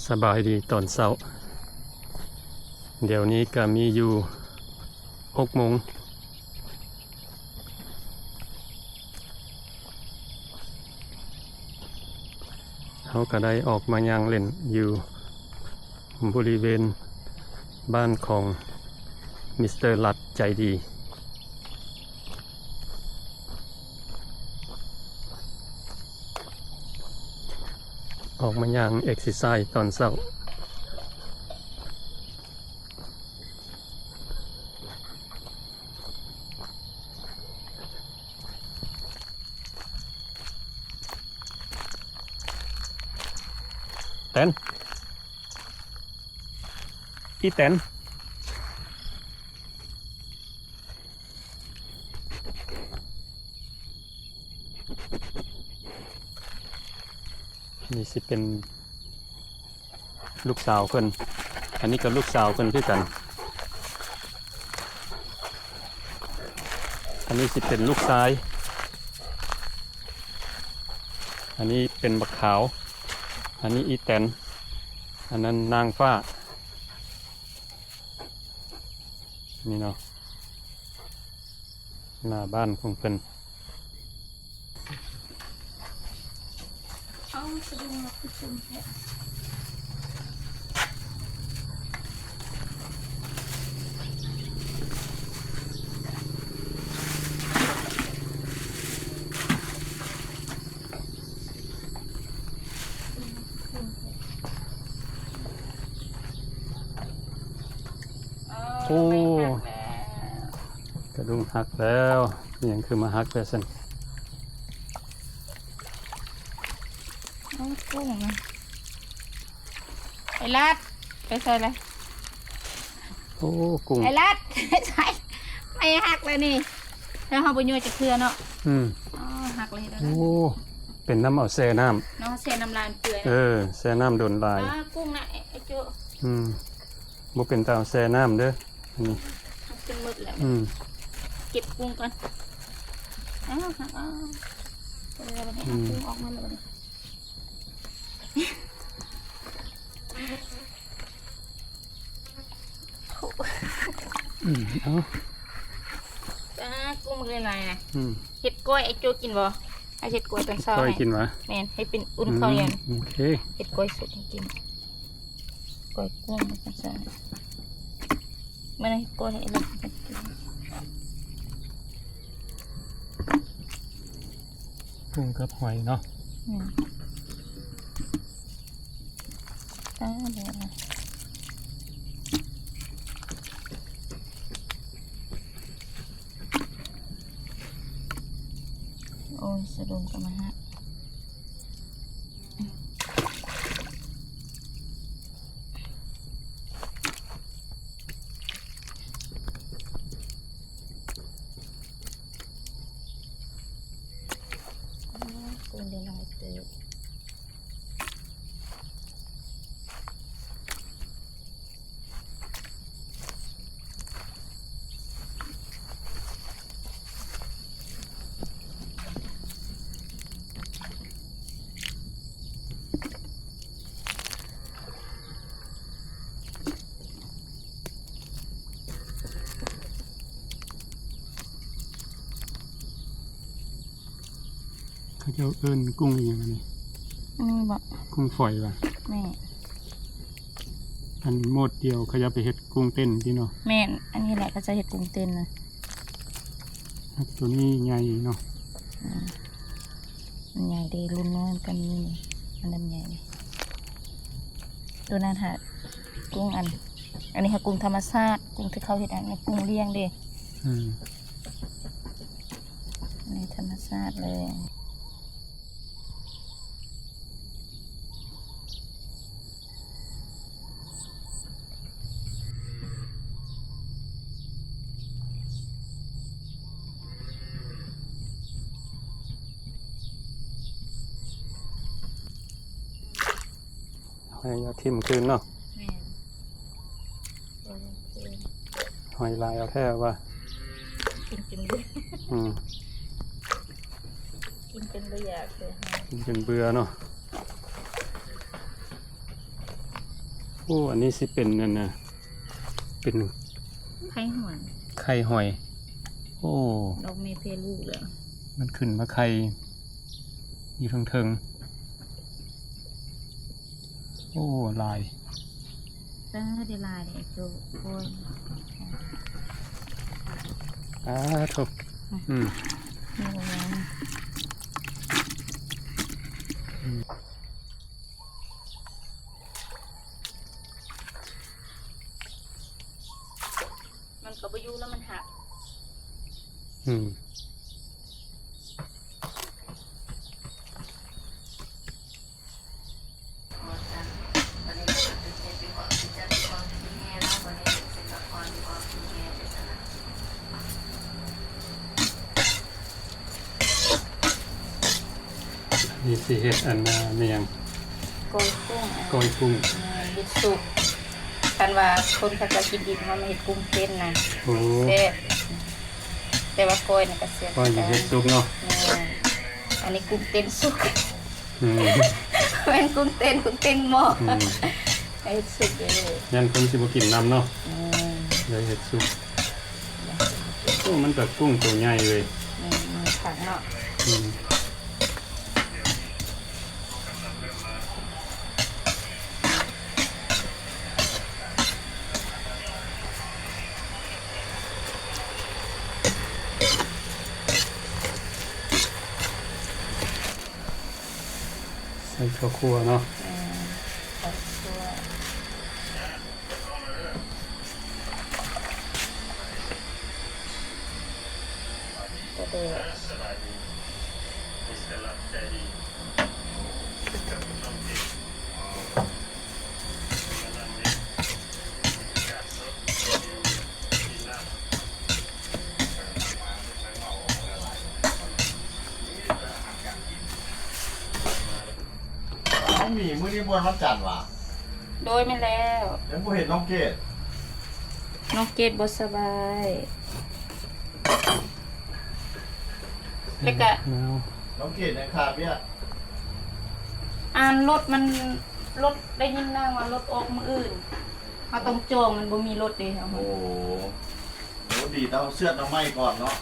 ສະບາຍດີຕອນເຊົ້າ. ດຽວນີ້ກະມີຢູ່ຫົກໂມງ. ເຮົາກະໄດ້ອອກມາຍ່າງຫຼິ້ນຢູ່ບໍລິເວນບ້ານຂອງມິສເຕີລັດໃຈດີ. ອອກມາຍ່າງເອັກເຊີໄຊຕອນເຊົ້າ. ແຕນ ອີແຕນ. ນີ້ຊິເປັນລູກສາວເພິ່ນ, ອັນນີ້ກະລູກສາວເພິ່ນຄືກັນ. ອັນນີ້ຊິເປັນລູກຊາຍ, ອັນນີ້ເປັນບັກຂາວ, ອັນນີ້ອີແຕນ, ອັນນັ້ນນາງຟ້າ. ນີ້ເນາະ ໜ້າບ້ານຂອງເພິ່ນ. ເອົາສະດຸ້ງມາຄືຊຸມແທ້. ໂອ້ ກະດຸ້ງຫັກແລ້ວ. ອີຫຍັງຄືມາຫັກແທ້ຊັ້ນ? ເອົາກຸ້ງນະ. ໄອ້ລັດ ໄປໃສລະ? ໂອ້ ກຸ້ງ ໄອ້ລັດ ໃສ່ ໄມ້ຫັກແລ້ວນີ້. ແລ້ວເຮົາບໍ່ຍົວຈັກເທື່ອເນາະ. ອືມ ອໍ ຫັກແລ້ວເຮັດແນວໃດ? ໂອ້ ເປັນນຳເອົາແຊ່ນ້ຳເນາະ, ແຊ່ນ້ຳລາຍເປື່ອຍ. ເອີ ແຊ່ນ້ຳດົນຫຼາຍ. ອາ ກຸ້ງນະ ໄອ້ ໄອ້ໂຈ້. ອືມ ບໍ່ເປັນຕາເອົາແຊ່ນ້ຳເດີ ອັນນີ້ ເອົາຈົນໝົດແລ້ວ. ອືມ ເກັບກຸ້ງກ່ອນ. ອ້າວ ຫັກ ອ້າວ ເອົາກຸ້ງອອກມາເລີຍ. ອືມ ເອົາ ປາ ກຸ້ງບັກຫຼາຍໆນະ. ອືມ ເຮັດກ້ອຍ ໄອ້ໂຈ້ກິນບໍ່? ອ້າຍເຮັດກ້ອຍຕອນເຊົ້າໃຫ້. ເຮັດກ້ອຍກິນຫວາ? ແມ່ນ ໃຫ້ເປັນອຸ່ນເຂົ້າ. ອືມ ໂອເຄ ເຮັດກ້ອຍສຸກໃຫ້ກິນ. ກ້ອຍກຸ້ງ ມັນເຮັດກ້ອຍໃຫ້ລັດກິນ. ກຸ້ງກັບຫອຍເນາະ. ອືມ ຕາເດີນະ. ໂອ້ຍ ສະດຸ້ງກະມາຫາ. ໂອ້ຍ ກຸ້ງໄດ້ຫຼາຍເຕີບ. ເຂົາເຈົ້າເອີ້ນກຸ້ງອີ່ຫຍັງອັນນີ້? ອັນນີ້ບໍ? ກຸ້ງຝອຍຫວາ? ແມ່ນ. ອັນໂມດດຽວເຂົາເຈົ້າໄປເຮັດກຸ້ງເຕັ້ນຕິເນາະ? ແມ່ນ ອັນນີ້ແຫຼະເຂົາເຈົ້າເຮັດກຸ້ງເຕັ້ນນະ. ໂຕນີ້ໃຫຍ່ເນາະ. ອືມ ມັນໃຫຍ່ເດ້ ລຸ້ນນ້ອຍມັນກະມີ ອັນນັ້ນໃຫຍ່. ໂຕນັ້ນຫາກຸ້ງອັນ ອັນນີ້ຫາກຸ້ງທຳມະຊາດ ກຸ້ງທີ່ເຂົາເຮັດອັນນີ້ ກຸ້ງລ້ຽງເດ້. ອືມ ອັນນີ້ທຳມະຊາດເລີຍ. ຫອຍຢ່າຖິ້ມຄືນເນາະ. ແມ່ນ ຫອຍຫຼາຍເອົາແທ້ວ່າ ກິນຈົນເບື່ອ. ອືມ ກິນຈົນບໍ່ຢາກເລີຍ ກິນຈົນເບື່ອເນາະ. ໂອ້ ອັນນີ້ຊິເປັນອັນນ່າ ເປັນໄຂ່ຫອຍ ໄຂ່ຫອຍ. ໂອ້ ດອກແມ່ແຜ່ລູກແລ້ວ ມັນຂຶ້ນມາໄຂ່ຢູ່ເທິງໆ. ໂອ້ ຫຼາຍ ເອີ ໄດ້ຫຼາຍເດ້ໂຕ. ໂອ້ຍ ອາ ໂທ້ ອືມ ນີ້ບໍ່ແມ່ນ ອືມ. ມັນກໍບໍ່ຢູ່ແລ້ວ ມັນຫັກ ອືມ. ນີ້ຊິເຮັດອັນ ແມ່ນຫຍັງ ກ້ອຍກຸ້ງ ກ້ອຍກຸ້ງ ເອີ ເຮັດສຸກ. ຄັນວ່າຄົນເຂົາເຈົ້າກິນດິບ ເຮົາມາເຮັດກຸ້ງເຕັ້ນນະ ໂອ້ ແຊບ. ແຕ່ວ່າກ້ອຍນີ້ກໍແຊບ ກ້ອຍນີ້ເຮັດສຸກເນາະ ແມ່ນ. ອັນນີ້ກຸ້ງເຕັ້ນສຸກ ອືມ ແມ່ນກຸ້ງເຕັ້ນ ກຸ້ງເຕັ້ນໝໍ້ ອືມ ເຮັດສຸກເດີ ຢ້ານຄົນຊິບໍ່ກິນນຳເນາະ ອືມ ເລີຍເຮັດສຸກ. ໂອ້ ມັນກໍກຸ້ງໂຕໃຫຍ່ເວີຍ ອືມ ຄັກເນາະ ອືມ. ໃສ່ເຂົ້າຂົ້ວເນາະ ແມ່ນ ເຂົ້າຂົ້ວ ກະເດະ. ເອົ້າ ມີ ມື້ນີ້ບໍ່ວັນຈັນຫວາ? ໂດຍ ແມ່ນແລ້ວ ຍັງບໍ່ເຫັນນ້ອງເກດ. ນ້ອງເກດບໍ່ສະບາຍ ແລ້ວກະ ນ້ອງເກດຍັງຄາວຽກ ອັນ ລົດມັນ ລົດ ໄດ້ຍິນນາງວ່າລົດອອກມື້ອື່ນ ເຮົາຕ້ອງຈອງ ມັນບໍ່ມີລົດເດ້. ໂອ້ ໂອ້ ດີແຕ່ເຮົາເຊືອດໜໍ່ໄມ້ກ່ອນເນາະ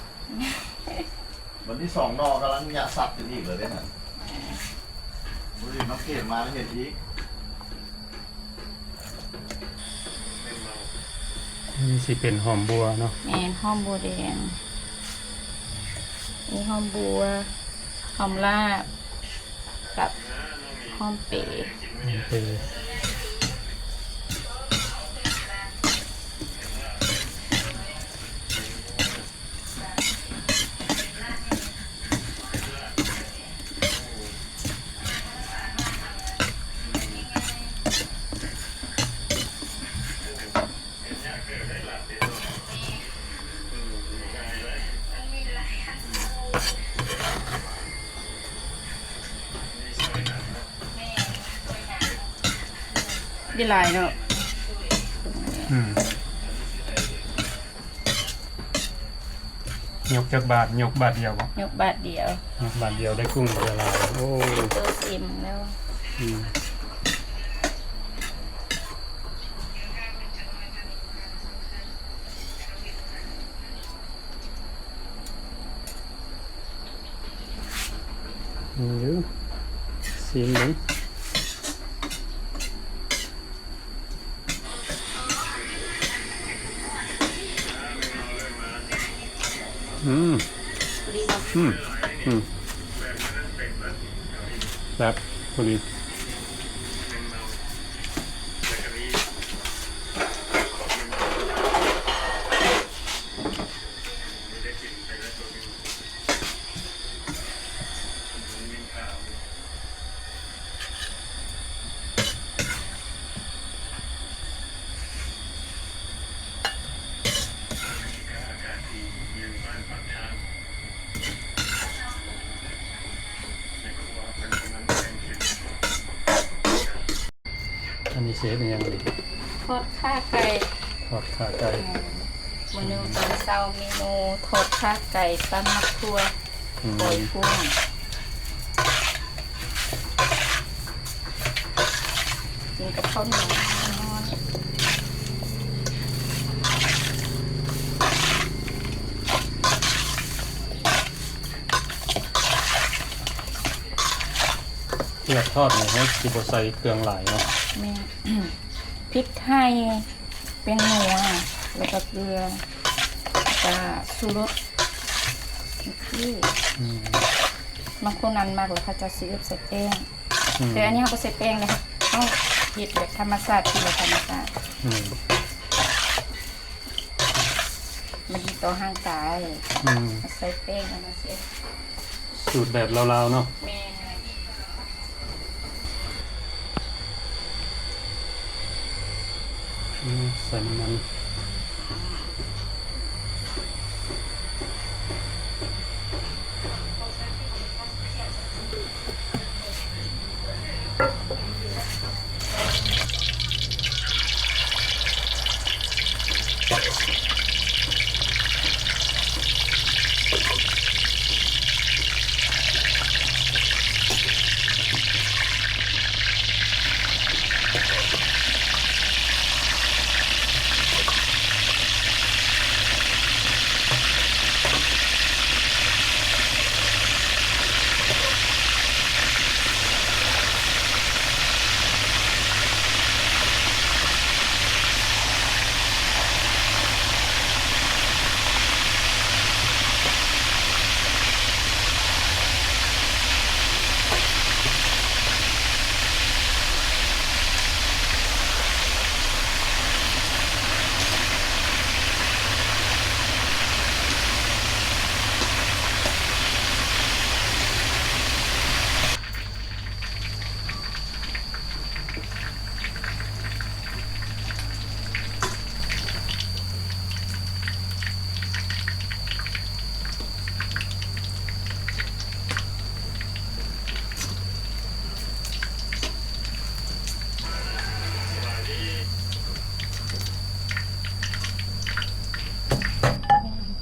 ບັດນີ້ສອງໜໍ່ກຳລັງຍະສັບກັນອີກແລ້ວເດ້ຫັ້ນ ມື້ອື່ນນ້ອງເກດມາແລ້ວເຫັນອີກ. ນີ້ຊິເປັນຫອມບົວເນາະ ແມ່ນ ຫອມບົວແດງ ມີຫອມບົວ ຫອມລາບ ກັບຫອມເປ ຫອມເປ. ໄດ້ຫຼາຍເນາະ ອືມ. ຍົກຈັກບາດ? ຍົກບາດດຽວບໍ່? ຍົກບາດດຽວ ຍົກບາດດຽວໄດ້ກຸ້ງຫຼາຍໆ. ໂອ້ ໂຕເຕັມແລ້ວ ອືມ. ເບິ່ງດູ ຊີມເບິ່ງ. ອືມ ພໍດີບໍ່? ອືມ ອືມ ແຊບ ພໍດີ. ອັນນີ້ຊິເຮັດອີ່ຫຍັງນີ້? ທອດຂ່າໄກ່ ທອດຂ່າໄກ່. ອືມ ມື້ນີ້ຕອນເຊົ້າເມນູທອດຂ່າໄກ່ ຕຳໝາກຖົ່ວ ອືມ ກ້ອຍກຸ້ງ. ກິນກັບເຂົ້າໜຽວ ເກືອທອດນີ້ເຮົາຊິບໍ່ໃສ່ເຄື່ອງຫຼາຍເນາະ. ແມ່ນ ພິກໄທ ແປ້ງນົວ ແລ້ວກໍເກືອ ແລ້ວກໍຊູລົດ. ອືມ ບາງຄົນອັນມັກແລ້ວເຂົາເຈົ້າຊິເອບໃສ່ແປ້ງ ອືມ ແຕ່ອັນນີ້ເຮົາບໍ່ໃສ່ແປ້ງເດ້ ເຮົາເຮັດແບບທຳມະຊາດ ກິນແບບທຳມະຊາດ. ອືມ ມັນດີຕໍ່ຮ່າງກາຍ. ອືມ ໃສ່ແປ້ງແລ້ວມັນຊິ ສູດແບບລາວໆເນາະ. ແມ່ນ ອືມ ໃສ່ນ້ຳມັນ.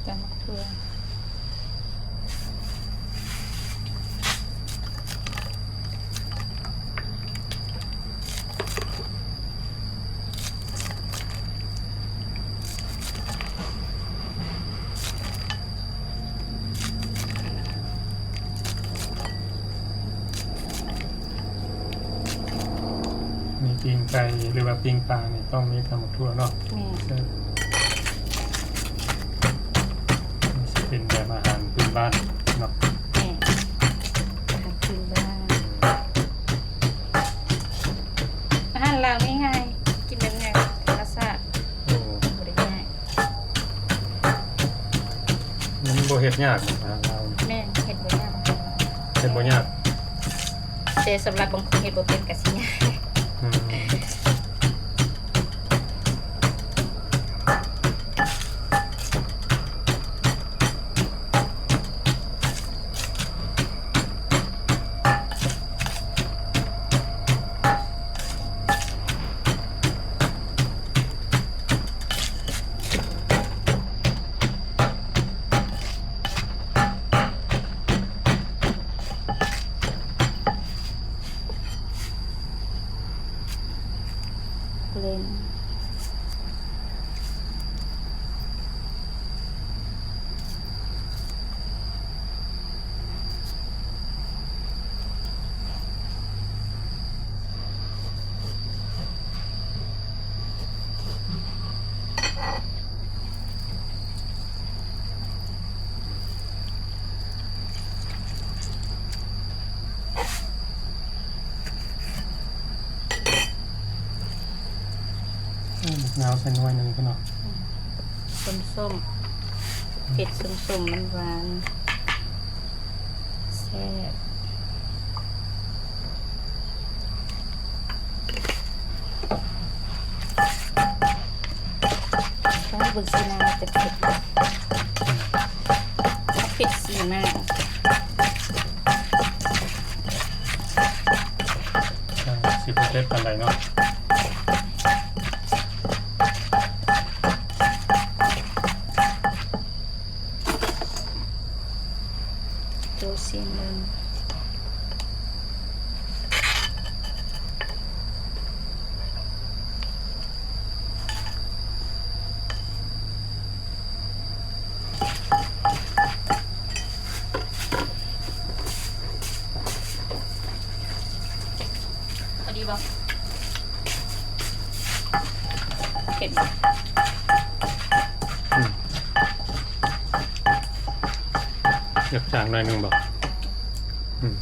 ຕຳໝາກຖົ່ວ ມີປີ້ງໄກ່ ຫຼືວ່າປີ້ງປານີ້ ຕ້ອງມີຕຳໝາກຖົ່ວເນາະ. ແມ່ນ ແຊບ. ມັນຊິເປັນແບບອາຫານພື້ນບ້ານເນາະ. ແມ່ນ ອາຫານພື້ນບ້ານ. ອາຫານລາວງ່າຍໆ ກິນແບບງ່າຍ ທຳມະຊາດ. ໂອ້ ບໍ່ໄດ້ຍາກ. ມັນບໍ່ເຮັດຍາກເນາະ ອາຫານລາວ. ແມ່ນ ເຮັດບໍ່ຍາກ. ເຮັດບໍ່ຍາກ ແຕ່ສຳລັບບາງຄົນເຮັດບໍ່ເປັນກໍຊິຍາກ. ອືມ. ເອີ ໝາກນາວໃສ່ໜ້ອຍໜຶ່ງເນາະ. ອືມ ສົ້ມໆ ເຜັດສົ້ມໆ ມັນຫວານ ແຊບ. ຕ້ອງເບິ່ງສີໜ້າມັນຈະເຜັດ ເຜັດສີໜ້າ. ອ່າ ຊິບໍ່ເຜັດປານໃດເນາະ. ໂຕຊີນເບິ່ງ. ເຜັດບໍ່? ອືມ ຢາກຈາງໜ້ອຍໜຶ່ງບໍ່? ອືມ.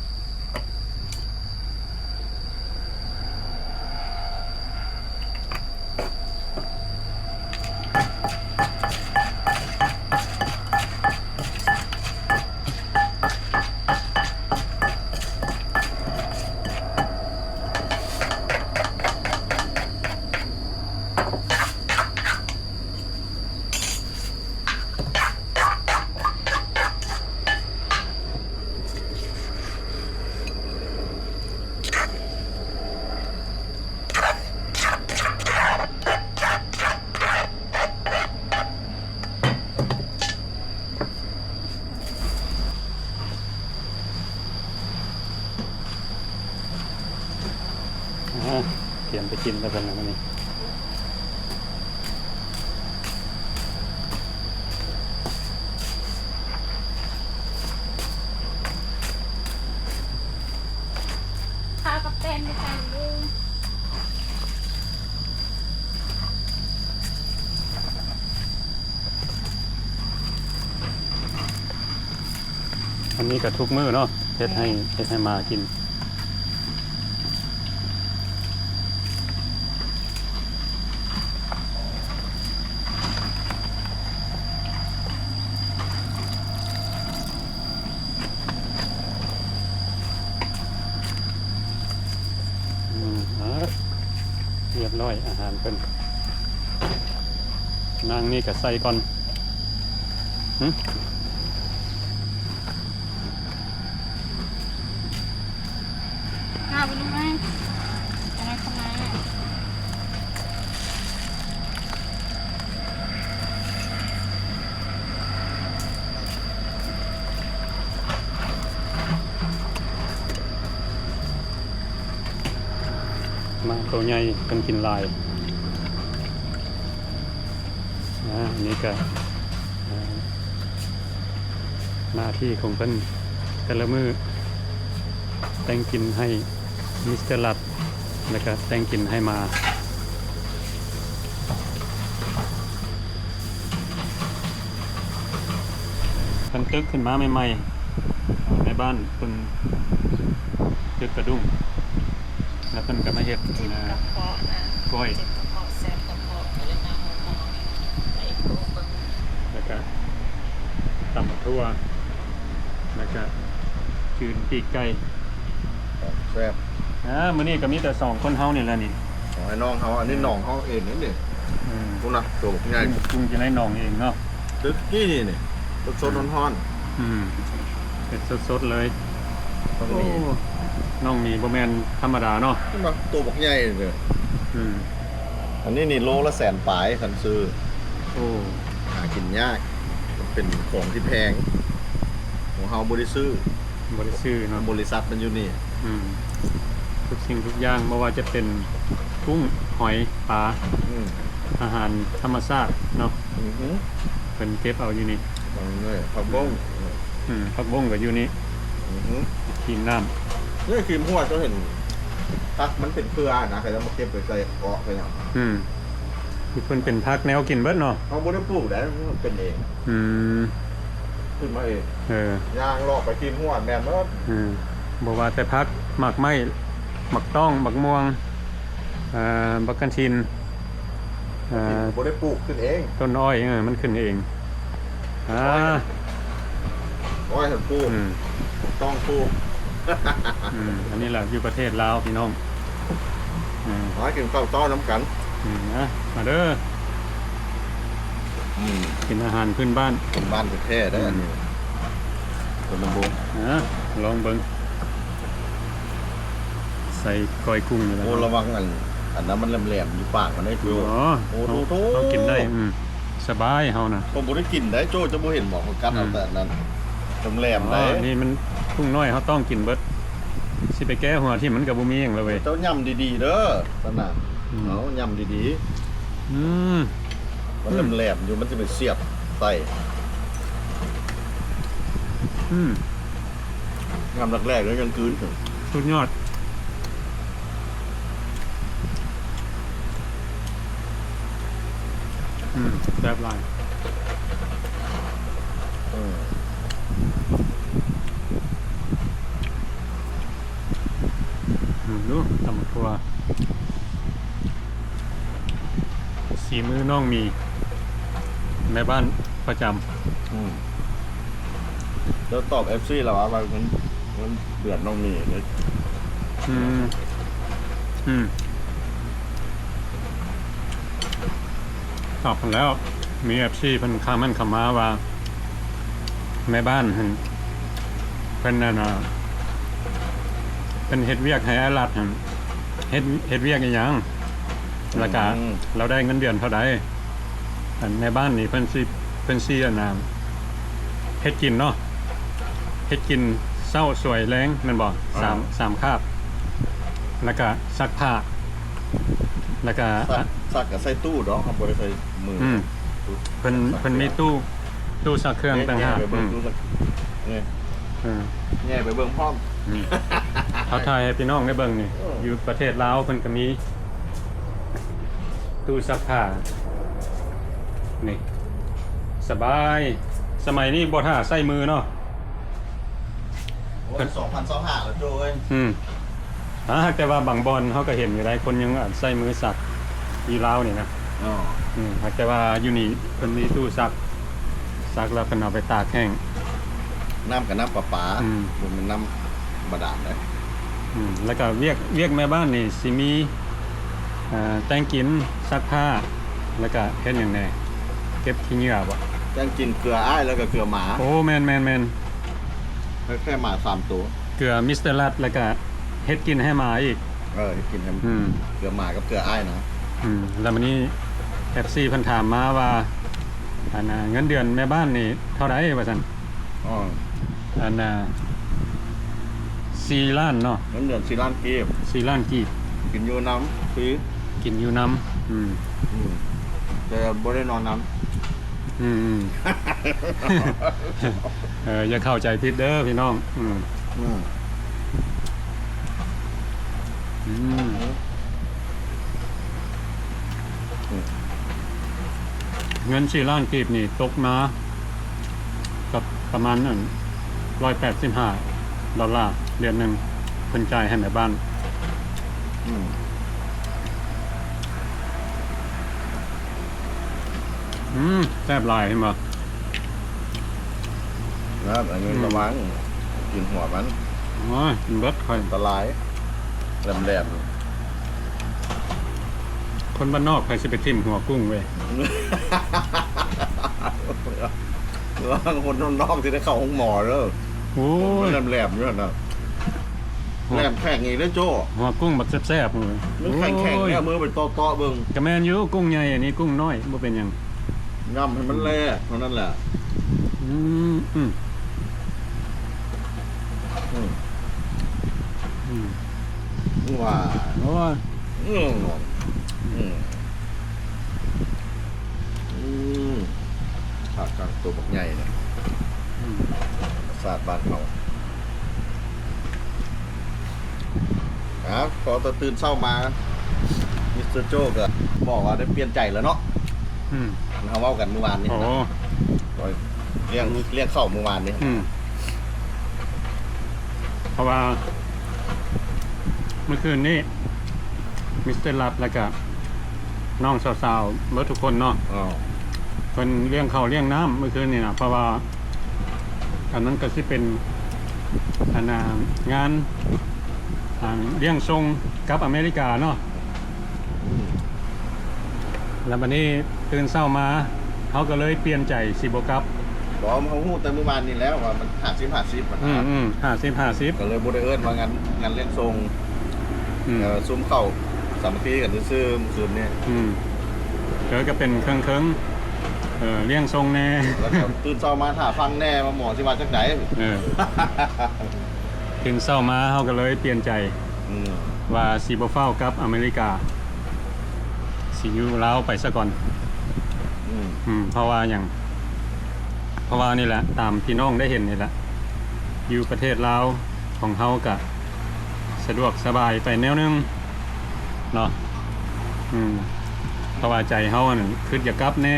ອາ ກຽມໄປກິນແລ້ວເພິ່ນນະມື້ນີ້. ຂ້າວກັບແປ້ງໄດ້ໃສ່ຢູ່. ອັນນີ້ກໍທຸກມື້ເນາະ ເຮັດໃຫ້ ແມ່ນ ເຮັດໃຫ້ໝາກິນ. ອືມ ເອົາ ຮຽບຮ້ອຍອາຫານເພິ່ນ. ນາງນີ້ກໍໃສ່ກ່ອນ ຫຶ? ຂ້າວໄປລູກເອີຍ ເອົາໄວ້ຂ້າງໃນ. ໝາໂຕໃຫຍ່ເພິ່ນກິນຫຼາຍ. ອາ ອັນນີ້ກະ ອາ ໜ້າທີ່ຂອງເພິ່ນແຕ່ລະມື້ ແຕ່ງກິນໃຫ້ມິສເຕີລັດ ແລ້ວກະແຕ່ງກິນໃຫ້ໝາ. ເພິ່ນຕຶກຂຶ້ນມາໃໝ່ໆ ໃນບ້ານເພິ່ນຕຶກກະດຸ້ງ ແລ້ວເພິ່ນກະມາເຮັດ ເຈັບກະເພາະນະ ກ້ອຍ ເຈັບກະເພາະ ແສບກະເພາະ ກະເລີຍມາໂຮມໝໍ ໄປໂຮມເບິ່ງ ແລ້ວກະຕຳໝາກຖົ່ວ ແລ້ວກະຈືນປີກໄກ່ ແຊບ. ອາ ມື້ນີ້ກະມີແຕ່ສອງຄົນເຮົານີ້ແຫຼະນີ້ ຂອງອ້າຍນ້ອງເຮົາ ອັນນີ້ ອືມ ໜອງເຮົາເອງນີ້ ອືມ ພຸ້ນນະ ໂຕບັກໃຫຍ່ ກຸ້ງ ກຸ້ງຢູ່ໃນໜອງເອງເນາະ ຕຶກນີ້ນີ້ ສົດໆ ອືມ ຮ້ອນໆ ອືມ ເຮັດສົດໆ ເລີຍ. ໂອ້ ນ້ອງໝີບໍ່ແມ່ນທຳມະດາເນາະ ເຫັນບໍ່ ໂຕບັກໃຫຍ່ເດີ ອືມ. ອັນນີ້ນີ້ໂລລະແສນປາຍຄັນຊື້ ໂອ້ ຫາກິນຍາກ ມັນເປັນຂອງທີ່ແພງ ຂອງເຮົາບໍ່ໄດ້ຊື້ ບໍ່ໄດ້ຊື້ເນາະ ບໍລິສັດມັນຢູ່ນີ້ ອືມ ທຸກສິ່ງທຸກຢ່າງ ບໍ່ວ່າຈະເປັນກຸ້ງ ຫອຍ ປາ ອືມ ອາຫານທຳມະຊາດເນາະ ອືຮຶ ເພິ່ນເກັບເອົາຢູ່ນີ້ ຜັກບົ້ງ ອືມ ຜັກບົ້ງກໍຢູ່ນີ້ ອືຮຶ ຂີງນ້ຳ ນີ້ຂີງຫົວ ເຈົ້າເຫັນຜັກມັນເປັນເຄືອນະ ເຂົາເຈົ້າມາເກັບໄປໃສ່ເກາະໃສ່ຫຍັງ ອືມ ທີ່ເພິ່ນເປັນຜັກແນວກິນເບິດເນາະ ເຮົາບໍ່ໄດ້ປູກໃດ໋ ມັນເປັນເອງ ອືມ ຂຶ້ນມາເອງ ເອີ ຍ່າງເລາະໄປຕີນຫົວແມ່ນເບິດ ເອີ ບໍ່ວ່າແຕ່ຜັກ ໝາກໄມ້ ໝາກຕ້ອງ ໝາກມ່ວງ ເອີ ບັກກະທິນ ເອີ ບໍ່ໄດ້ປູກຂຶ້ນເອງ ຕົ້ນອ້ອຍ ເອີ ມັນຂຶ້ນເອງ ອາ ອ້ອຍຫັ້ນປູກ ອືມ ຕ້ອງປູກ ອືມ ອັນນີ້ແຫຼະຢູ່ປະເທດລາວພີ່ນ້ອງ ອືມ ມາກິນເຂົ້າເຊົ້ານຳກັນ ອືມ ມາເດີ ອືມ ກິນອາຫານພື້ນບ້ານ ພື້ນບ້ານແທ້ໆ ເດີ ອືມ ອັນນີ້ ຄົນລະບົດ ອາ ລອງເບິ່ງ ໃສ່ກ້ອຍກຸ້ງນີ້ແຫຼະ ໂອ້ ລະວັງອັນ ອັນນັ້ນມັນແຫຼມໆ ຢູ່ປາກມັນເດ້ ໂອ້ ໂອ້ ໂທ້ໆ ເຮົາກິນໄດ້ ອືມ ສະບາຍເຮົານະ ເຂົາບໍ່ໄດ້ກິນໄດ໋ ໂຈ້ ເຈົ້າບໍ່ເຫັນບໍ ເຂົາກັດເອົາ ອືມ ແຕ່ອັນນັ້ນ ແຫຼມໆ ໄດ໋ ອໍ ນີ້ມັນກຸ້ງນ້ອຍ ເຮົາຕ້ອງກິນເບິດ ຊິໄປແກະຫົວຖິ້ມມັນກໍບໍ່ມີຫຍັງແລ້ວເວີຍ ເຈົ້າຫຍ້ຳດີໆ ເດີ ຊັ້ນນະ ອືມ ເອົາຫຍ້ຳດີໆ ອືມ ມັນແຫຼມໆ ຢູ່ ມັນຈະໄປສຽບໃສ່ ອືມ ຍາມແລກໆ ເລີຍຍັງກືນ ສຸດຍອດ ອືມ ອືມ ແຊບຫຼາຍ. ອືມ ອືມ ດູ ຕຳໝາກຖົ່ວ ສີມືນ້ອງມີ ແມ່ບ້ານປະຈຳ. ອືມ ແລ້ວຕອບເອັຟຊີແລ້ວວ່າ ວ່າເງິນ ເງິນເດືອນນ້ອງມີເດ້. ອືມ ອືມ ຕອບຫັ້ນແລ້ວ ມີເອັຟຊີເພິ່ນຄອມເມັນເຂົ້າມາວ່າ ແມ່ບ້ານຫັ້ນ ເພິ່ນນັ້ນນະ ເພິ່ນເຮັດວຽກໃຫ້ອ້າຍລັດຫັ້ນ ເຮັດ ເຮັດວຽກອີ່ຫຍັງ ແລ້ວກະ ອືມ ລາວໄດ້ເງິນເດືອນເທົ່າໃດ? ອັນແມ່ບ້ານນີ້ເພິ່ນຊິ ເພິ່ນຊິອັນນ່າ ເຮັດກິນເນາະ ເຮັດກິນເຊົ້າສວຍແລງແມ່ນບໍ່? ອ່າ ສາມ ສາມຄາບ ແລ້ວກະຊັກຜ້າ ແລ້ວກະ ຊັກ ຊັກກະໃສ່ຕູ້ເນາະ ເຮົາບໍ່ໄດ້ໃສ່ມື. ອືມ ເພິ່ນ ເພິ່ນມີຕູ້ ຕູ້ຊັກເຄື່ອງຕ່າງຫາກ. ແຍ່ໄປເບິ່ງ ອືມ ຕູ້ຊັກ ນີ້ ເອີ ແຍ່ໄປເບິ່ງພ້ອມ. ອືມ ເຮົາຖ່າຍໃຫ້ພີ່ນ້ອງໄດ້ເບິ່ງນີ້ ເອີ ຢູ່ປະເທດລາວເພິ່ນກະມີ ຕູ້ຊັກຜ້ານີ້ ສະບາຍ. ສະໄໝນີ້ບໍ່ຖ້າໃຊ້ມືເນາະ. ໂອ້ຍ ສອງພັນຊາວຫ້າແລ້ວໂຈ້ເອີຍ. ອືມ ຫາກແຕ່ວ່າບາງບ່ອນເຮົາກະເຫັນຢູ່ໄດ໋ ຄົນຍັງ ອັນ ໃຊ້ມືຊັກຢູ່ລາວນີ້ນະ. ອໍ ອືມ ຫາກແຕ່ວ່າຢູ່ນີ້ເພິ່ນມີຕູ້ຊັກ ຊັກແລ້ວເພິ່ນເອົາໄປຕາກແຫ້ງ. ນ້ຳກະນ້ຳປະປາ ອືມ ບໍ່ແມ່ນນ້ຳບາດານເດ້. ອືມ ແລ້ວກະວຽກ ວຽກແມ່ບ້ານນີ້ຊິມີ ເອີ ແຕ່ງກິນ ຊັກຜ້າ ແລ້ວກະເຮັດຫຍັງແດ່? ເກັບຂີ້ເຫຍື້ອບໍ່? ແຕ່ງກິນ ເກືອອ້າຍ ແລ້ວກະເກືອໝາ. ໂອ້ ແມ່ນໆໆ ແຄ່ໝາສາມໂຕ ເກືອມິສເຕີລັດ ແລ້ວກະເຮັດກິນໃຫ້ໝາອີກ. ເອີ ເຮັດກິນໃຫ້ ອືມ ເກືອໝາກັບເກືອອ້າຍນະ. ອືມ ແລ້ວມື້ນີ້ເອັຟຊີເພິ່ນຖາມມາວ່າ ອັນ ເງິນເດືອນແມ່ບ້ານນີ້ເທົ່າໃດວ່າຊັ້ນ. ອໍ ອັນນ່າ ສີ່ລ້ານເນາະ ເງິນເດືອນສີ່ລ້ານກີບ ສີ່ລ້ານກີບ ກິນຢູ່ນຳຟຣີ ກິນຢູ່ນຳ. ອືມ ອືມ ແຕ່ບໍ່ໄດ້ນອນນຳ. ອືມໆ ເອີ ຢ່າເຂົ້າໃຈຜິດເດີພີ່ນ້ອງ. ອືມ ອືມ ອືມ ອືມ ເງິນສີ່ລ້ານກີບນີ້ຕົກມາ ກໍປະມານ ອັນ ຮ້ອຍແປດສິບຫ້າດອນລ່າ ເດືອນໜຶ່ງ ເພິ່ນຈ່າຍໃຫ້ແມ່ບ້ານ. ອືມ ອືມ ແຊບຫຼາຍ ເຫັນບໍ່? ແລ້ວອັນນີ້ ອືມ ລະວັງ ກິນຫົວມັນ. ໂອ້ຍ ກິນເບິດຂ້ອຍ ອັນຕະລາຍ ແຫຼມໆ. ຄົນບ້ານນອກໃຜຊິໄປຖິ້ມຫົວກຸ້ງເວີຍ? ລະວັງຄົນບ້ານນອກຊິໄດ້ເຂົ້າໂຮງໝໍເດີ. ໂອ້ຍ ມັນແຫຼມໆຢູ່ຫັ້ນນະ. ຫົວ ແຫຼມແຂງອີກເດີໂຈ້ ຫົວກຸ້ງບັກແຊບໆ. ໂອ້ຍ ມັນແຂງໆ ເດີ ມືໄປເຕາະໆເບິ່ງ. ກະແມ່ນຢູ່ ກຸ້ງໃຫຍ່ ອັນນີ້ກຸ້ງນ້ອຍ ບໍ່ເປັນຫຍັງ. ຫຍ້ຳໃຫ້ມັນແຫຼກເທົ່ານັ້ນແຫຼະ. ອືມ ອືມ ອືມ ອືມ ວ້າ ໂອ້ຍ ອືມ ອືມ ອືມ ຜັກກາດໂຕບັກໃຫຍ່ນະ. ອືມ ທຳມະຊາດບ້ານເຮົາ. ອ່າ ພໍແຕ່ຕື່ນເຊົ້າມາ ມິສເຕີໂຈ້ກະບອກວ່າໄດ້ປ່ຽນໃຈແລ້ວເນາະ. ອືມ ເຮົາເວົ້າກັນມື້ວານນີ້. ໂອ້ ລ້ຽງ ລ້ຽງເຂົ້າມື້ວານນີ້. ອືມ ເພາະວ່າມື້ຄືນນີ້ ມິສເຕີລັດ ແລ້ວກະນ້ອງສາວໆເບິດທຸກຄົນເນາະ ເພິ່ນລ້ຽງເຂົ້າລ້ຽງນ້ຳມື້ຄືນນີ້ນະ ເພາະວ່າ ອັນນັ້ນກະຊິເປັນ ອັນນ່າ ງານ ອັນ ລ້ຽງສົ່ງກັບອາເມລິກາເນາະ. ອືມ ແລ້ວບາດນີ້ຕື່ນເຊົ້າມາ ເຮົາກະເລີຍປ່ຽນໃຈຊິບໍ່ກັບ. ບໍ່ ເຮົາຮູ້ແຕ່ມື້ວານນີ້ແລ້ວວ່າມັນຫ້າສິບຫ້າສິບຫັ້ນນະ. ອືມໆ ຫ້າສິບຫ້າສິບ ກະເລີຍບໍ່ໄດ້ເອີ້ນວ່າງານ ງານລ້ຽງສົ່ງ. ອືມ ເອີ ຊຸມເຂົ້າສາມັກຄີກັນຊື່ໆ ມື້ຄືນນີ້. ອືມ ເອີ ກະເປັນເຄິ່ງໆ ເອີ ລ້ຽງສົ່ງແດ່ ແລ້ວກະຕື່ນເຊົ້າມາຖ້າຟັງແດ່ວ່າໝໍຊິວ່າຈັ່ງໃດ. ເອີ ຕື່ນເຊົ້າມາເຮົາກະເລີຍປ່ຽນໃຈ ອືມ ວ່າຊິບໍ່ຟ້າວກັບອາເມລິກາ ຊິຢູ່ລາວໄປສາກ່ອນ. ອືມ ອືມ ເພາະວ່າຫຍັງ? ເພາະວ່ານີ້ແຫຼະ ຕາມທີ່ນ້ອງໄດ້ເຫັນນີ້ແຫຼະ ຢູ່ປະເທດລາວຂອງເຮົາກະສະດວກສະບາຍໄປແນວໜຶ່ງເນາະ. ອືມ ເພາະວ່າໃຈເຮົາຫັ້ນຄິດຢາກກັບແດ່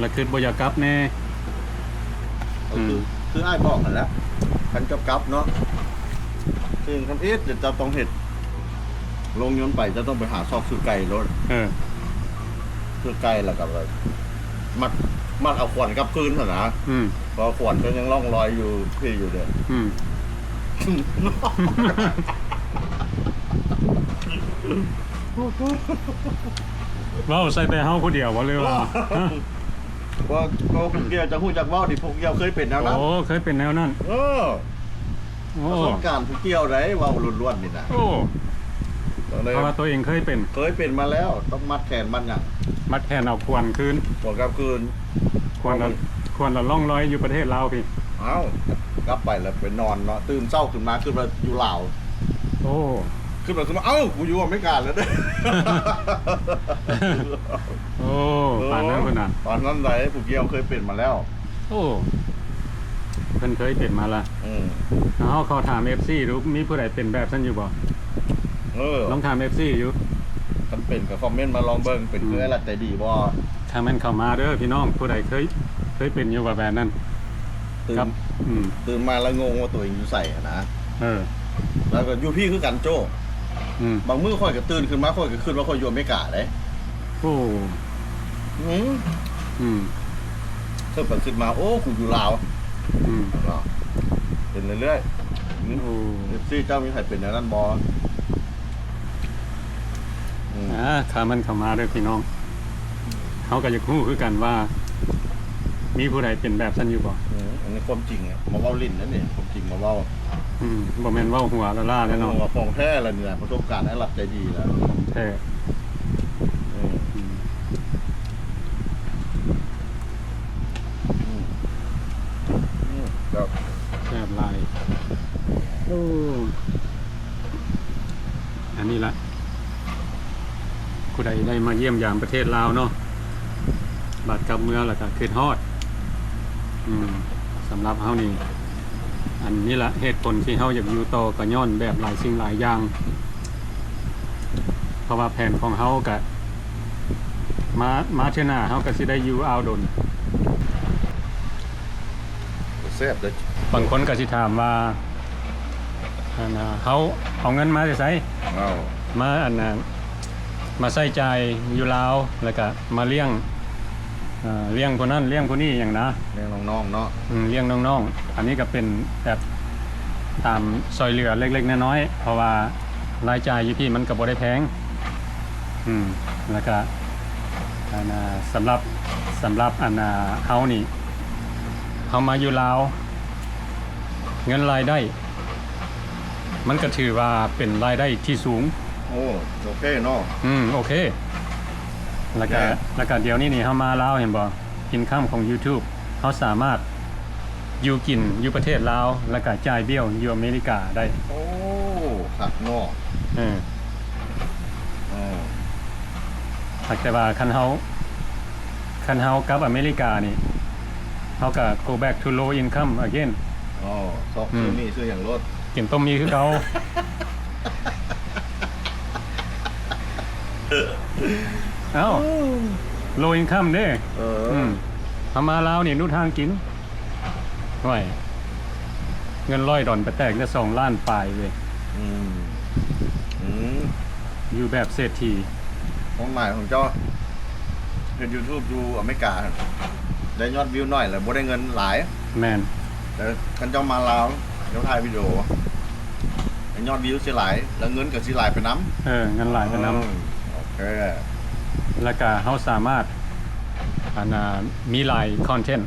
ລະຄິດບໍ່ຢາກກັບແດ່. ກໍຄື ອືມ ຄືອ້າຍບອກຫັ້ນແຫຼະ ຄັນຈະກັບເນາະ ສິ່ງທຳອິດເຈົ້າຕ້ອງເຮັດ ລົງຍົນໄປ ເຈົ້າຕ້ອງໄປຫາຊອກຊື້ໄກ່ໂລດ. ເອີ ຊື້ໄກ່ແລ້ວກໍແບບມັດ ມັດເອົາຂວັນກັບຄືນຫັ້ນນະ. ອືມ ເພາະຂວັນກໍຍັງລ່ອງລອຍຢູ່ພີ້ຢູ່ເດ້. ອືມ ເວົ້າໃສ່ແຕ່ເຮົາຜູ້ດຽວບໍ່ ຫຼືວ່າ? ບໍ່ ກໍຜູ້ກ່ຽວຈະຮູ້ຈັກເວົ້ານີ້ ຜູ້ກ່ຽວເຄີຍເປັນແນວນັ້ນ. ໂອ້ ເຄີຍເປັນແນວນັ້ນ. ເອີ ໂອ້ ປະສົບການຜູ້ກ່ຽວໃດ ເວົ້າລ້ວນໆນີ້ນະ. ໂອ້ ເພາະວ່າຕົວເອງເຄີຍເປັນ ເຄີຍເປັນມາແລ້ວ ຕ້ອງມັດແຂນມັດຫຍັງ ມັດແຂນເອົາຂວັນຄືນ ຂວັນກັບຄືນ. ຂວັນລະ ຂວັນລະລ່ອງລອຍຢູ່ປະເທດລາວພີ້. ເອົ້າ ກັບໄປແລ້ວໄປນອນເນາະ ຕື່ນເຊົ້າຂຶ້ນມາຄິດວ່າຢູ່ລາວ. ໂອ້ ຄິດໄປຄິດມາ ເອົ້າ ກູຢູ່ອາເມລິກາແລ້ວເດີ້. ໂອ້ ປານນັ້ນພຸ້ນນະ ປານນັ້ນໃດ ຜູ້ກ່ຽວເຄີຍເປັນມາແລ້ວ. ໂອ້ ເພິ່ນເຄີຍເປັນມາລະ. ອືມ ເຮົາຂໍຖາມເອັຟຊີດູ ມີຜູ້ໃດເປັນແບບຊັ້ນຢູ່ບໍ່? ເອີ ລອງຖາມເອັຟຊີຢູ່ ຄັນເປັນກໍຄອມເມັນມາລອງເບິ່ງ ເປັນຄື ອືມ ອ້າຍລັດໃຈດີບໍ່? ຄອມເມັນເຂົ້າມາເດີ້ພີ່ນ້ອງ ຜູ້ໃດເຄີຍ ເຄີຍເປັນຢູ່ບໍ່ແບບນັ້ນ? ຕື່ນ ກັບ ອືມ ຕື່ນມາແລ້ວງົງວ່າຕົວເອງຢູ່ໃສຫັ້ນນະ. ເອີ ແລ້ວກໍຢູ່ພີ້ຄືກັນໂຈ້. ອືມ ບາງມື້ຂ້ອຍກໍຕື່ນຂຶ້ນມາ ຂ້ອຍກໍຄິດວ່າຂ້ອຍຢູ່ອາເມລິກາເດ້. ໂອ້ ອືມ ອືມ ຄິດໄປຄິດມາ ໂອ້ ກູຢູ່ລາວ. ອືມ ເນາະ ເປັນເລື້ອຍໆ. ອືມ ໂອ້ ເອັຟຊີ ເຈົ້າມີໃຜເປັນແນວນັ້ນບໍ່? ອືມ ອ່າ ຄອມເມັນເຂົ້າມາເດີ້ພີ່ນ້ອງ ເຮົາກໍຢາກຮູ້ຄືກັນວ່າ ມີຜູ້ໃດເປັນແບບຊັ້ນຢູ່ບໍ່? ອືມ ອັນນີ້ຄວາມຈິງ ມາເວົ້າຫຼິ້ນເດ້ນີ້ ຄວາມຈິງມາເວົ້າ. ອືມ ບໍ່ແມ່ນເວົ້າຫົວລ້າໆເດ້ເນາະ. ເອີ ຂອງແທ້ລະນີ້ນະ ປະສົບການອ້າຍລັດໃຈດີລະ ຂອງແທ້. ເອີ ອືມ ອືມ ອືມ ແຊບ ແຊບຫຼາຍ. ໂອ້ ອັນນີ້ລະ ຜູ້ໃດໄດ້ມາຢ້ຽມຢາມປະເທດລາວເນາະ ບາດກັບເມືອແລ້ວກໍຄິດຮອດ. ອືມ ສຳລັບເຮົານີ້ ອັນນີ້ລະເຫດຜົນທີ່ເຮົາຢາກຢູ່ຕໍ່ ກໍຍ້ອນແບບຫຼາຍສິ່ງຫຼາຍຢ່າງ ເພາະວ່າແຜນຂອງເຮົາກະ ມາ ມາເທື່ອໜ້າເຮົາກະຊິໄດ້ຢູ່ອ່າວດົນ. ແຊບເດ້. ບາງຄົນກະຊິຖາມວ່າ ອັນນ່າ ເຮົາເອົາເງິນມາແຕ່ໃສ? ເອົາ ມາ ອັນນ່າ ມາໃຊ້ຈ່າຍຢູ່ລາວ ແລ້ວກະມາລ້ຽງ ເອີ ລ້ຽງຜູ້ນັ້ນລ້ຽງຜູ້ນີ້ຫຍັງນະ ລ້ຽງນ້ອງໆເນາະ. ອືມ ລ້ຽງນ້ອງໆ ອັນນີ້ກໍເປັນແບບຕາມຊ່ອຍເຫຼືອເລັກໆນ້ອຍໆ ເພາະວ່າລາຍຈ່າຍຢູ່ພີ້ມັນກໍບໍ່ໄດ້ແພງ. ອືມ ແລ້ວກະ ອັນນ່າ ສຳລັບ ສຳລັບ ອັນນ່າ ເຮົານີ້ ເຮົາມາຢູ່ລາວ ເງິນລາຍໄດ້ ມັນກໍຖືວ່າເປັນລາຍໄດ້ທີ່ສູງ. ໂອ້ ໂອເຄເນາະ. ອືມ ໂອເຄ. ແລ້ວກະ ແລ້ວກະດຽວນີ້ນີ້ເຮົາມາລາວເຫັນບໍ່? ອິນຄຳຂອງຢູທູບ ເຮົາສາມາດຢູ່ກິນຢູ່ປະເທດລາວ ແລ້ວກະຈ່າຍບ້ຽວຢູ່ອາເມລິກາໄດ້. ໂອ້ ຄັກເນາະ. ເອີ ເອີ ຫາກແຕ່ວ່າຄັນເຮົາ ຄັນເຮົາກັບອາເມລິການີ້ ເຮົາກະ go back to low income again. ອໍ ຊອກ ອືມ ຊື້ໝີ່ຊື້ຫຍັງໂລດ ກິນຕົ້ມໝີ່ຄືເກົ່າ. ເອົ້າ low income ເດ້. ເອີ ອືມ ເຮົາມາລາວນີ້ຫຼຸດຮ່າງກິນ. ໂອ້ຍ ເງິນຮ້ອຍດອນໄປແຕກໄດ້ສອງລ້ານປາຍເວີຍ. ອືມ ອືມ ຢູ່ແບບເສດຖີ. ຄວາມໝາຍຂອງເຈົ້າເຮັດຢູທູບຢູ່ອາເມລິກາ ໄດ້ຍອດວິວໜ້ອຍ ແລ້ວບໍ່ໄດ້ເງິນຫຼາຍ. ແມ່ນ. ແຕ່ຄັນເຈົ້າມາລາວ ເຈົ້າຖ່າຍວິດີໂອ ຍອດວິວຊິຫຼາຍ ແລ້ວເງິນກໍຊິຫຼາຍໄປນຳ. ເອີ ເງິນຫຼາຍໄປນຳ. ເອີ ໂອເຄ. ແລ້ວກະເຮົາສາມາດ ອັນນ່າ ມີຫຼາຍຄອນເທັນ.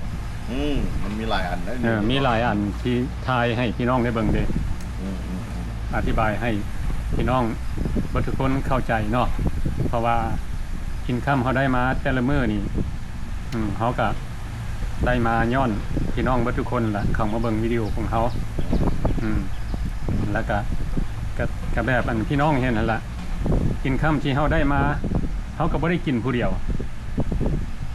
ອືມ ມັນມີຫຼາຍອັນເດ້. ເອີ ມີຫຼາຍອັນທີ່ຖ່າຍໃຫ້ພີ່ນ້ອງໄດ້ເບິ່ງເດ້. ອືມ ອືມ ອືມ ອະທິບາຍໃຫ້ພີ່ນ້ອງເບິດທຸກຄົນເຂົ້າໃຈເນາະ ເພາະວ່າອິນຄຳເຮົາໄດ້ມາແຕ່ລະມື້ນີ້ ອືມ ເຮົາກະໄດ້ມາຍ້ອນພີ່ນ້ອງເບິດທຸກຄົນລະ ເຂົ້າມາເບິ່ງວິດີໂອຂອງເຮົາ. ອືມ ແລ້ວກະ ກະ ກະແບບອັນພີ່ນ້ອງເຫັນຫັ້ນລະ ອິນຄຳທີ່ເຮົາໄດ້ມາ ເຮົາກໍບໍ່ໄດ້ກິນຜູ້ດຽວ.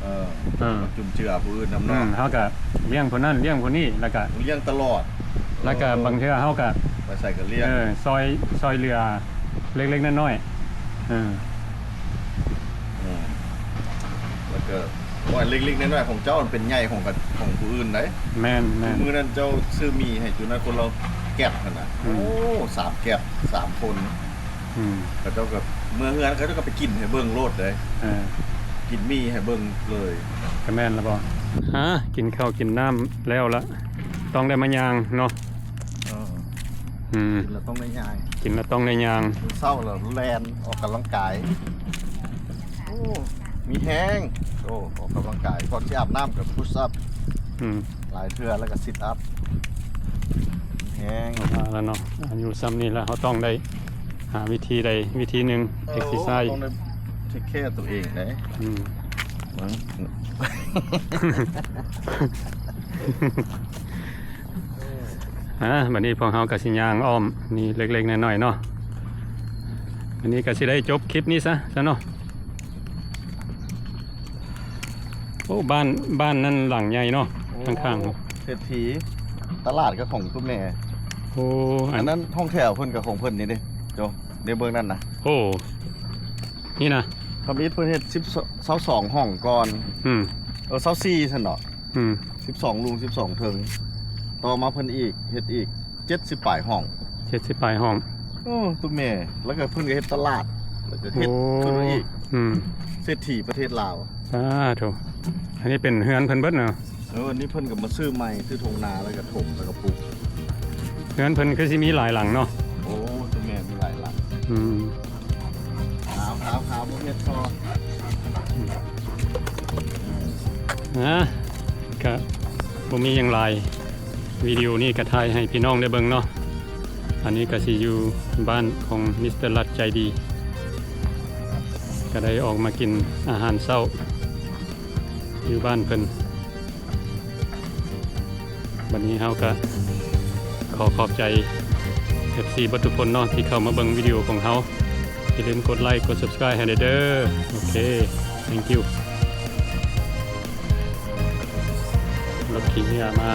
ເອີ ເອີ ມາຈຸນເຈືອຜູ້ອື່ນນຳເນາະ. ອືມ ເຮົາກໍລ້ຽງຜູ້ນັ້ນລ້ຽງຜູ້ນີ້ ແລ້ວກໍລ້ຽງຕະຫຼອດ. ແລ້ວກໍ ເອີ ບາງເທື່ອເຮົາກໍໄປໃສກໍລ້ຽງ. ເອີ ຊ່ອຍ ຊ່ອຍເຫຼືອເລັກໆນ້ອຍໆ. ເອີ ອືມ ເອີ ວ່າເລັກໆນ້ອຍໆຂອງເຈົ້າມັນເປັນໃຫຍ່ຂອງກັນ ຂອງຜູ້ອື່ນໄດ໋. ແມ່ນໆ ມື້ນັ້ນເຈົ້າຊື້ໝີ່ໃຫ້ຈຸນັ້ນຄົນລະແກັບຫັ້ນນະ. ອືມ ໂອ້ ສາມແກັບ ສາມຄົນ. ອືມ ເຂົາເຈົ້າກໍເມືອເຮືອນ ເຂົາເຈົ້າກໍໄປກິນໃຫ້ເບິ່ງໂລດເດ້. ເອີ ກິນໝີ່ໃຫ້ເບິ່ງເລີຍ. ກໍແມ່ນລະບໍ່? ຫາ ກິນເຂົ້າກິນນ້ຳແລ້ວລະ ຕ້ອງໄດ້ມາຍ່າງເນາະ. ເອີ ອືມ ກິນແລ້ວຕ້ອງໄດ້ຍ່າງ ກິນແລ້ວຕ້ອງໄດ້ຍ່າງ. ເຊົ້າແລ້ວແລ່ນອອກກຳລັງກາຍ. ໂອ້ ມີແຮງ. ໂອ້ ອອກກຳລັງກາຍ ກ່ອນຊິອາບນ້ຳກໍ push up. ອືມ ຫຼາຍເທື່ອ ແລ້ວກໍ sit up. ມີແຮງ. ວ່າລະເນາະ ອາຍຸຊ່ຳນີ້ລະ ເຮົາຕ້ອງໄດ້ຫາວິທີໃດວິທີໜຶ່ງ ເອີ exercise ຕ້ອງໄດ້ take care ຕົວເອງເດ້. ອືມ ເບິ່ງ ອ່າ ບັດນີ້ພວກເຮົາກໍຊິຍ່າງອ້ອມນີ້ເລັກໆນ້ອຍໆເນາະ. ອັນນີ້ກໍຊິໄດ້ຈົບຄລິບນີ້ຊະ ຊະເນາະ. ໂອ້ ບ້ານ ບ້ານນັ້ນຫຼັງໃຫຍ່ເນາະ. ໂອ້ ຂ້າງໆ ເສດຖີ ຕະຫຼາດກໍຂອງຕຸ້ມແມ່. ໂອ້ ອັນ ອັນນັ້ນຫ້ອງແຖວເພິ່ນກໍຂອງເພິ່ນນີ້ເດ້. ໂຈ ໄດ້ເບິ່ງນັ້ນນະ. ໂອ້ ນີ້ນະ ທຳອິດເພິ່ນເຮັດສິບ ຊາວສອງຫ້ອງກ່ອນ. ອືມ ເອີ ຊາວສີ່ຊັ້ນເນາະ. ອືມ ສິບສອງລຸ່ມ ສິບສອງເທິງ. ຕໍ່ມາເພິ່ນອີກ ເຮັດອີກເຈັດສິບປາຍຫ້ອງ. ເຈັດສິບປາຍຫ້ອງ. ໂອ້ ຕຸ້ມແມ່. ແລ້ວກໍເພິ່ນກໍເຮັດຕະຫຼາດ ແລ້ວກໍເຮັດ ໂອ້ ທຸລະກິດ. ອືມ ເສດຖີປະເທດລາວ. ສາທຸ. ອັນນີ້ເປັນເຮືອນເພິ່ນເບິດເນາະ. ເອີ ອັນນີ້ເພິ່ນກໍມາຊື້ໃໝ່ ຊື້ທົ່ງນາ ແລ້ວກໍຖົມ ແລ້ວກໍປຸກ. ເຮືອນເພິ່ນຄືຊິມີຫຼາຍຫຼັງເນາະ. ໂອ້ ເຈົ້າແມ່ນ ມີຫຼາຍຫຼັງ. ອືມ ຂາວໆໆ ບໍ່ເຮັດຊອກ. ນະ ກະບໍ່ມີຫຍັງຫຼາຍ ວິດີໂອນີ້ກະຖ່າຍໃຫ້ພີ່ນ້ອງໄດ້ເບິ່ງເນາະ. ອັນນີ້ກະຊິຢູ່ບ້ານຂອງມິສເຕີລັດໃຈດີ ກະໄດ້ອອກມາກິນອາຫານເຊົ້າຢູ່ບ້ານເພິ່ນ. ບັດນີ້ເຮົາກະຂໍຂອບໃຈເອັຟຊີເບິດທຸກຄົນເນາະ ທີ່ເຂົ້າມາເບິ່ງວິດີໂອຂອງເຮົາ. ຢ່າລືມກົດໄລກົດ subscribe ໃຫ້ແດ່ເດີ. ໂອເຄ thank you. ລົດຂີ້ເຫຍື້ອມາ.